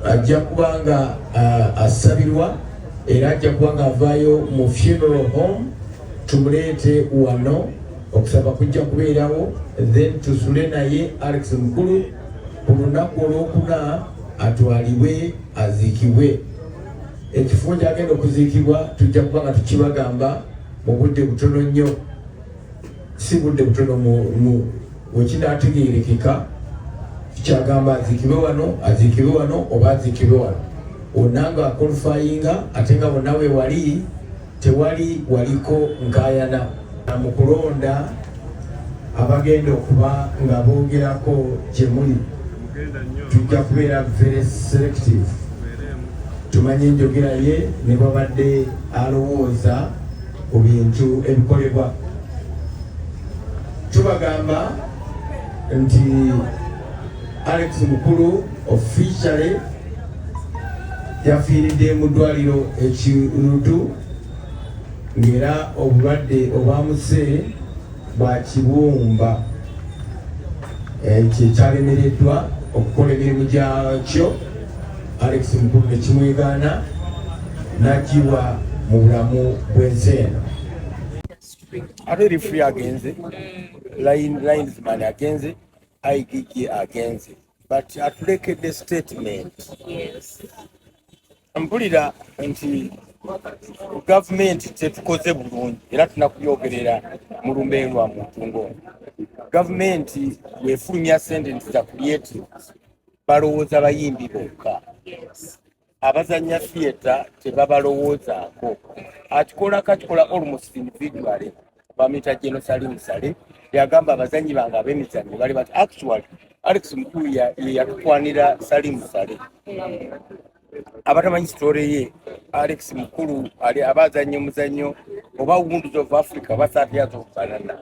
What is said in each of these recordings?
Ajja kuba nga asabirwa era ajja kuba nga avaayo mu funeral home, tumuleete wano, okusaba kujja kubeerawo, then tusule naye Alex Mukulu ku lunaku olwokuna atwalibwe aziikibwe. Ekifo kyagenda okuziikibwa tujja kuba nga tukibagamba mu budde butono nnyo, si budde butono, wekinategeerekeka kyagamba aziikibwe wano, aziikibwe wano oba aziikibwe wano, wonna nga akolifayinga ate nga bonna we wali tewali waliko nkaayana. Mu kulonda abagenda okuba nga boogerako gye muli tujja kubeera very selective, tumanye enjogera ye ne bwabadde alowooza ku bintu ebikolebwa. Tubagamba nti Alex Mukulu officially yafiiridde mu ddwaliro e Kiruddu ng'era obulwadde obwamuse bwa kibumba ekyo ekyalemereddwa okukola emirimu gyakyo, Alex Mukulu ne kimwegaana n'aggyibwa mu bulamu bw'ensi eno. Ate referee agenze, linesman agenze, IGG agenze, but atulekedde statement. Mpulira nti gavumenti tetukoze bulungi era tunakubyogerera mu lumbe lwa muntu ng'ono. Gavumenti bw'efulumya ssente nti za creative, balowooza bayimbi bokka, abazannya theatre tebabalowoozaako. Akikola kakikola almost individually, bamuyita General Salim Saleh, yagamba abazannyi bange ab'emizannyo bali bati. Actually Alex Mukulu ye yatukwanira Salim Saleh. Abatamanyi story ye, Alex Mukulu ali aba azannya omuzannyo oba Wounds of Africa oba 30 Years of Banana,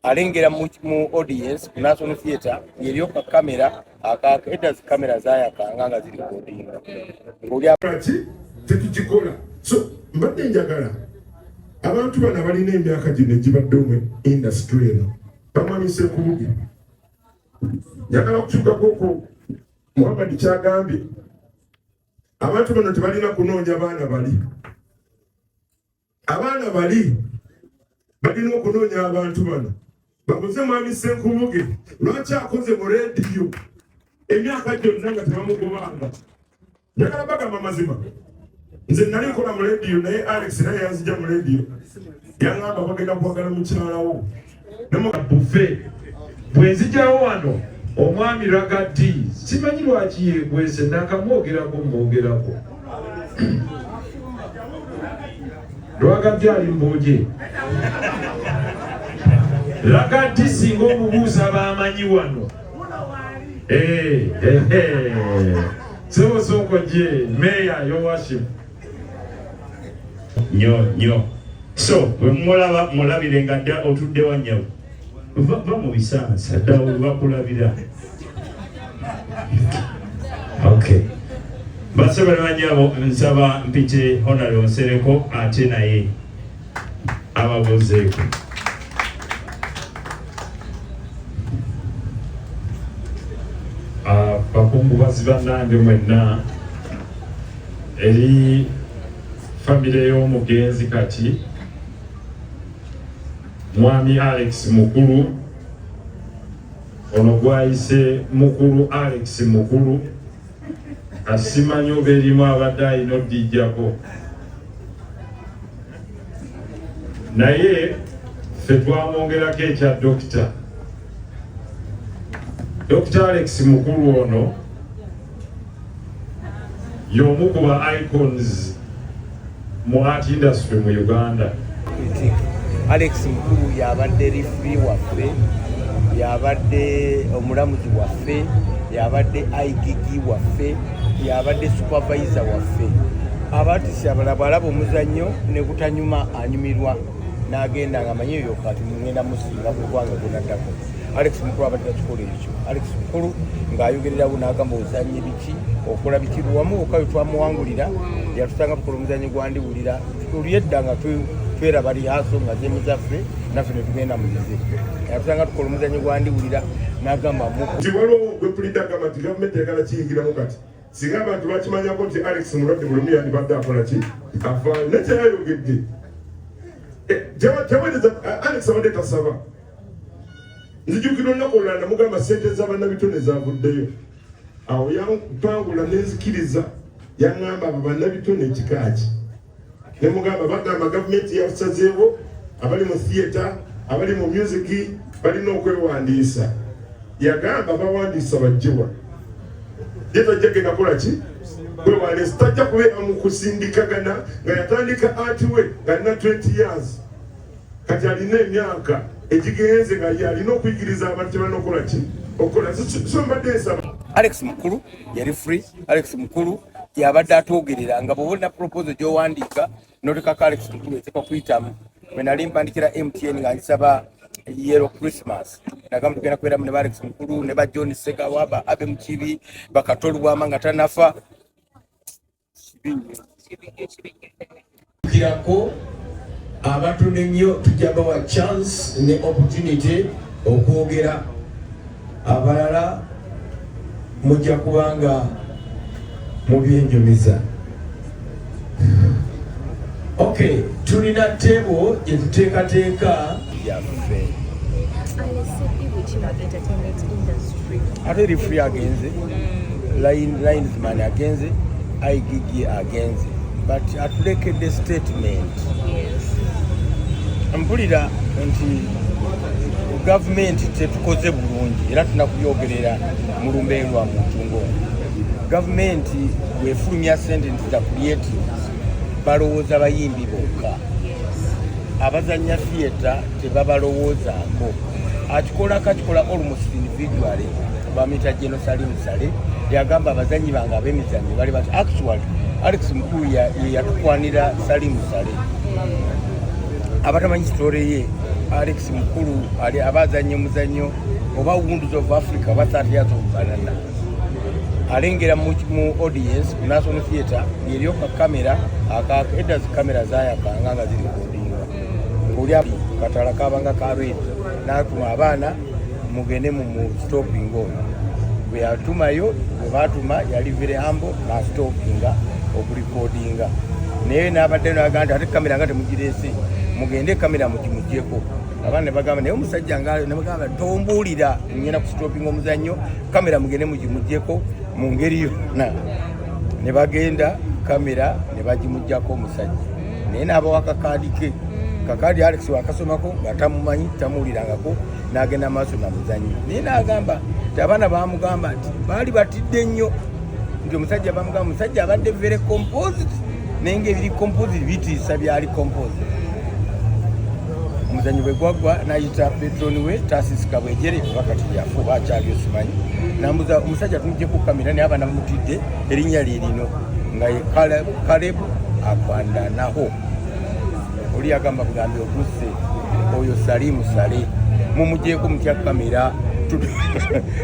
alengera mu audience ku National Theatre yeryoka kamera akaka edda kamera zayakanga nga ziri recordinga ng'oli Ki tetukikola. So mbadde njagala abantu bano abalina emyaka gino egibadde mu industry eno, bamwami Ssenkubuge, njagala kukyukako ku Muhammad kyagambye. Abantu bano tebalina kunoonya baana bali, abaana bali balina okunoonya abantu bano. Babuze mwami Ssenkubuge lwaki akoze mu rediyo emyaka gyonna nga tebamugobanga. Njagala bagamba mazima, nze nali nkola mu rediyo, naye Alex naye yanzija mu rediyo, yaŋŋamba bagenda kwagala mukyalawo. Bufe bwe nzijawo wano, omwami Ragga Dee simanyi lwaki yeekwese, nakamwogerako mwogerako. Ragga Dee ali mbuuje. Ragga Dee singa omubuuza bamanyi wano. Sebo soko je Mayor, your worship. Nnyo nnyo. So bwe mulaba mulabire nga dda otudde wa nnyabo, va mu bisansa dda bakulabira. Okay, basebo ne bannyabo, nsaba mpite Honorable Nsereko ate naye ababuuzeeko. Bakungubazi bannange mwenna, eri famire y'omugenzi kati mwami Alex Mukulu, ono gwayise Mukulu Alex Mukulu, kati simanyi oba erimu abadde alina oddijjako, naye ffe twamwongerako ekya dokita. Dr. Alex Mukulu ono y'omu ku ba icons mu art industry mu Uganda. Alex Mukulu yabadde referee waffe, yabadde omulamuzi waffe, yabadde IGG waffe, yabadde supervisor waffe. Abatisi abalala bw'alaba omuzannyo ne gutanyuma anyumirwa n'agenda nga amanyi eyo kati ngenda musinga ku ggwanga gunaddako. Alex Mukulu abadde takikola ekyo. Alex Mukulu ng'ayogererawo n'agamba ozannye biki, okola biki, wamu wokka we twamuwangulira yatusanga tukola omuzannyo gwa Ndiwulira oli edda nga tweraba rehearsal nga zemu zaffe naffe ne tugenda mu zize, yatusanga tukola omuzannyo gwa Ndiwulira n'agamba nti waliwo gwe mpulidde agamba nti gavumenti eyagala kiyingiramu kati. Singa abantu bakimanyako nti Alex mulwadde, buli yandibadde akola ki, afaayo. Naye teyayogedde. Teweereza Alex abadde tasaba. Nzijukira olunaku olulala namugamba sente z'abannabitone zavuddeyo, awo yampangula nenzikiriza, yaŋŋamba abo bannabitone ekikaaki. Nemugamba bagamba gavumenti yasazeewo abali mu theatre, abali mu music balina okwewandiisa. Yagamba bawandiisa bajjewa, ye tajja genda kola ki, kwewandiisa, tajja kubeera mu kusindikagana. Nga yatandika art we nga alina 20 years, kati alina emyaka egigenze nga ye alina okuyigiriza abantu kyebalina okukola ki, okukola. So mbadde nsaba Alex Mukulu yali free. Alex Mukulu yabadde atwogerera nga bw'oba olina proposal gy'owandiika n'otekako Alex Mukulu, eteeka kuyitamu. Bwe nali mpandikira MTN nga ngisaba Yellow Christmas, nagamba tugenda kubeeramu ne ba Alex Mukulu ne ba John Segawa, ba Abe Mukibi, bakatolubwama nga tanafa. Kibi nnyo. Kirako abatono ennyo tujja bawa chance ne opportunity okwogera, abalala mujja kubanga mubyenyumiza. Okay, tulina table gye tuteekateeka yaffe. Ate referee agenze, linesman agenze, IGG agenze, but atulekedde statement. Mpulira nti gavumenti tetukoze bulungi, era tulina kubyogerera mu lumbe lwa muntu ngaono. Gavumenti bwefulumya sente nti za creatives, balowooza bayimbi bokka, abazanya theatre tebabalowoozaako. Akikola kakikola almost individually, bamuyita General Salim Saleh, yagamba abazanyi bange ab'emizannyo bali bati. Actually Alex Mukulu ye yatukwanira Salim Saleh. Abatamanyi story ye, Alex Mukulu ali aba azannya omuzannyo oba Wounds of Africa oba 30 Years of Banana, alengera mu audience ku National Theatre ng'eriyo ka kamera aka edda, zi kamera zayakanga nga ziri recordinga, ng'oli katala kabanga ka red, n'atuma abaana, mugende mu stopping ono. Bwe yatumayo, bwe batuma, yali very humble, n'astopinga okurecordinga, naye n'abadde naga nti ate kamera nga temugireese, mugende kamera mugimugyeko. Abaana ne bagamba, naye omusajja nga ne bagamba, tombuulira, ngenda kustopinga omuzannyo, kamera mugende mugimugyeko mu ngeri yonna. Ne bagenda kamera ne bagimugyako omusajja, naye n'abawa kakaadi ke. Kakaadi Alex wakasomako nga tamumanyi, tamuwulirangako, n'agenda maaso na muzannyo. Naye n'agamba nti abaana bamugamba nti baali batidde nnyo nti omusajja, bamugamba omusajja abadde very composed, naye ngaebiri composed bitiisa, byali composed. Omuzannyo bwe gwaggwa, nayita patron we Tasis Kabwejere, oba kati yafa oba akyali osimanyi, nambuza omusajja tumugyeko kamera, naye abaana bamutidde, erinnya lye lino nga ye Caleb Akwandanaho. Oli yagamba bugambi otusse oyo Salimu Saleh, mumugyeko mutya kamera,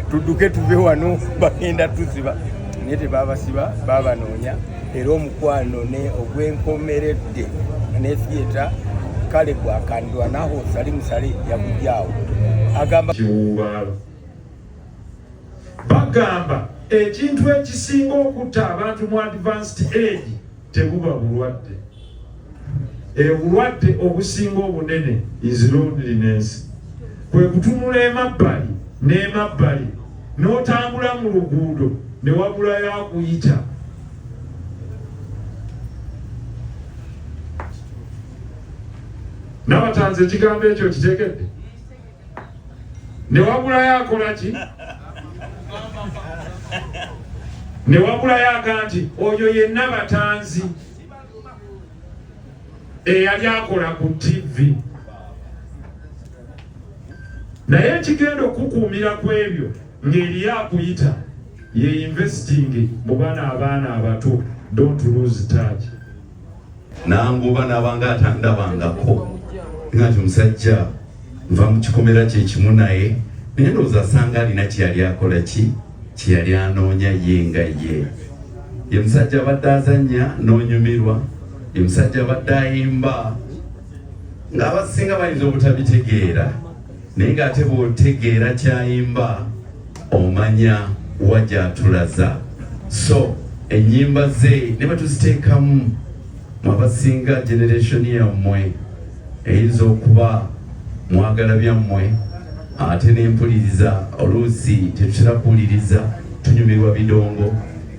tudduke tuve wano, bagenda tusiba. Naye tebabasiba, babanoonya. Era omukwano ne ogwenkomeredde ne theatre kale gwakandwa naho Salimu Saleh yagujjaawo, agamba Kiwuubaalo. Bagamba ekintu ekisinga okutta abantu mu advanced age tebuba bulwadde. Obulwadde obusinga obunene is loneliness, kwe kutunula emabbali n'emabbali n'otambula mu luguudo ne wabulayo akuyita. Nabatanze ekigambo ekyo kitegedde, ne wabulayo akola ki, ne wabulayo aga nti oyo yenna batanzi eyali akola ku TV. Naye ekigenda okukuumira ku ebyo ng'eriyo akuyita ye investing mu bana, abaana abato. Don't lose touch. Nangoba nabanga atandabangako nga nti omusajja nva mu kikomera kyekimu naye, naye ndowooza asanga alina kyeyali akola ki, kyeyali anoonya ye nga ye. Ye musajja abadde azannya n'onyumirwa, ye musajja abadde ayimba ng'abasinga bayinza obutabitegeera, naye ng'ate bw'otegeera kyayimba omanya wa gy'atulaza. So Ennyimba ze ne batuziteekamu mwabasinga generation yammwe eyinza okuba mwagala byammwe, ate n'empuliriza oluusi tetutera kuwuliriza, tunyumirwa bidongo,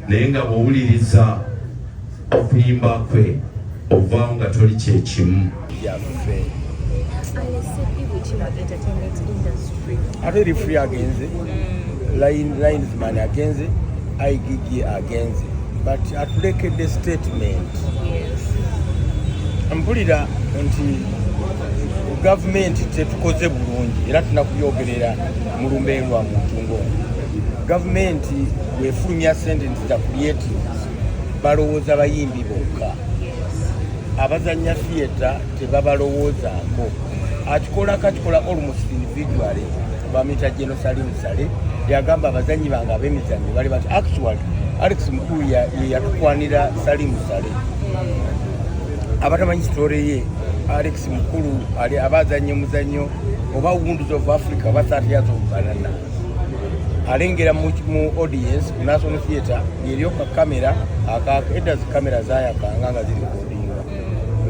naye nga bw'owuliriza okuyimba kwe ovaawo nga toli kyekimu. Yaffe ate referee agenze, linesman agenze, IGG agenze, but atulekedde statement. Mpulira nti gavumenti tetukoze bulungi, era tunakubyogerera mu lumbe lwa muntu ngaono. Gavumenti bwefulumya sente nti za creatives, balowooza bayimbi bokka, abazanya theatre tebabalowoozaako. Akikola kakikola almost individually, bamuyita General Salim Saleh, yagamba abazanyi bange ab'emizannyo bali bati. Actually, Alex Mukulu ye yatukwanira Salim Saleh. Abatamanyi story ye, Alex Mukulu ali aba azanya omuzannyo oba Wounds of Africa oba 30 Years of Banana, alengera mu audience ku National Theatre ng'eriyo ka kamera aka edda, zi kamera zayakanga nga ziri recordinga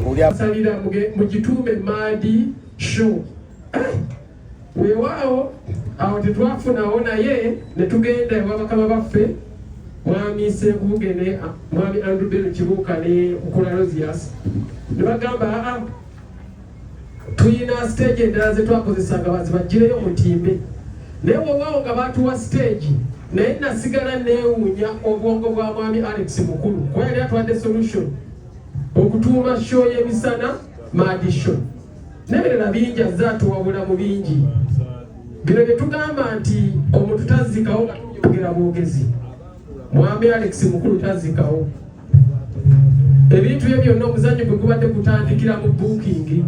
ng'oli salira mugituume Mad Show. Weewaawo awo tetwafunawo, naye ne tugenda ewa bakama baffe, Mwami Senkubuge ne Mwami Andrew Bello Kibuuka ne Mukula Rosius, ne bagamba, "Aa, tuyina stage endala zetwakozesanga, bazibagireyo mutimbe." Naye weewaawo nga batuwa stage, naye nasigala neewuunya obwongo bwa Mwami Alex Mukulu, kuba yali atwadde solution okutuuma show y'emisana Mad Show n'ebirala bingi. Azze atuwabula mu bingi. Bino bye tugamba nti omuntu tazzikawo nga tuyogera bwogezi. Mwami Alex Mukulu tazzikawo. Ebintu bye byonna, omuzannyo gwe gubadde gutandikira mu booking.